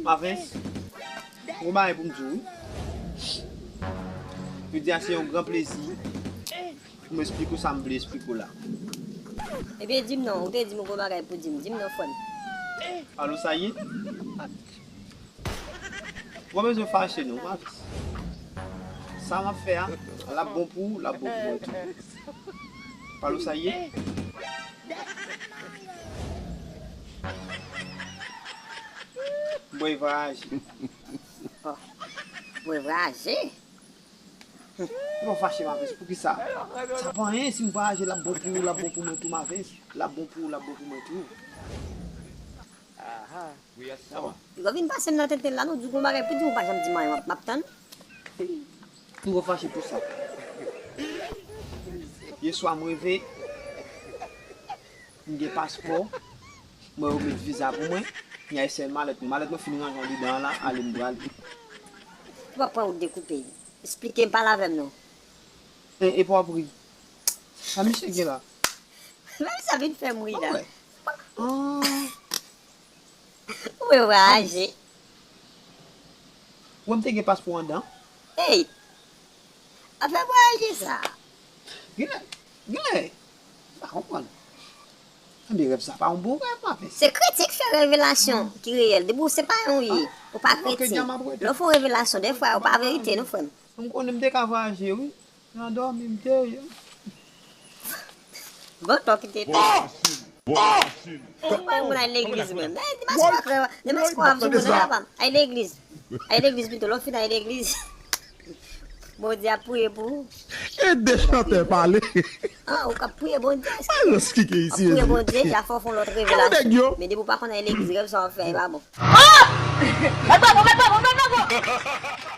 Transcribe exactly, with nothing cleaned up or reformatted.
Mavens, gon bagay pou m di w wi. Jodi a se yon gran plezi pou m esplike w sa m vle esplike w la. Ebyen, di m non, ou te di m ou gon bagay pou di m. Di m non, frè m. Alo, sa ye? Ou pa bezwen fache non, Mavens. Sa m ap fè a, l ap bon pou ou, l ap bon pou mwen tou. Palo sa ye? Mwen vwayaje. Mwen vwayaje? Ou pa fache, Mavens, poukisa? Sa pa anyen, si m vwayaje, l ap bon pou ou, l ap bon pou mwen tou, Mavens. L ap bon pou ou, l ap bon pou mwen tou. Aha. Wi, a sa. Piga w vin pase m nan tenten la, non, di w gon bagay pou di m, ou pa janm di m anyen, m ap, m ap tann. Piga w fache pou sa. Yèswa m reve, m gen paspò, mwen yo met viza pou mwen, m al sèl malèt mwen. Malèt mwen fin ranje anndan an la, ale m pral. Ou pa pran wout dekoupe. Esplike m, pale avè m non. E, e pa w ap ri. Sa misye gen la? Menm sa vin fè m ri la. Ou wè vwayaje. Ou wè m te gen paspò anndan? Ey! Afè vwayaje sa. Genlè, genlè. M pa konprann. Enben, rèv sa pa yon bon rèv, Mavens. Se kretyen k fè revelasyon ki reyèl. Depi w se pa yon ye, ou pa kretyen. Lè w fè yon revelasyon, dèfwa, ou pa verite, non, frè m. M konnen m te ka vwayaje, wi. Nan dòmi m te ye. Bon, tò ki te te. Mwen, mwen al legliz mwen. Men, dimanch pa krè, dimanch pa ap vin mwen nan papa. Al legliz. Al legliz pito, lè w fin al legliz. Bondye ap priye pou ou. Ede chantè pale. Ah, ou k ap priye Bondye. Alòs ki gen isi. Priye Bondye, y a fè w fè yon lòt revelasyon. Men depi w pa konn al legliz, rèv sa w ap fè, e pa bon. Oh! Mèt bravo, mèt bravo, mèt bravo!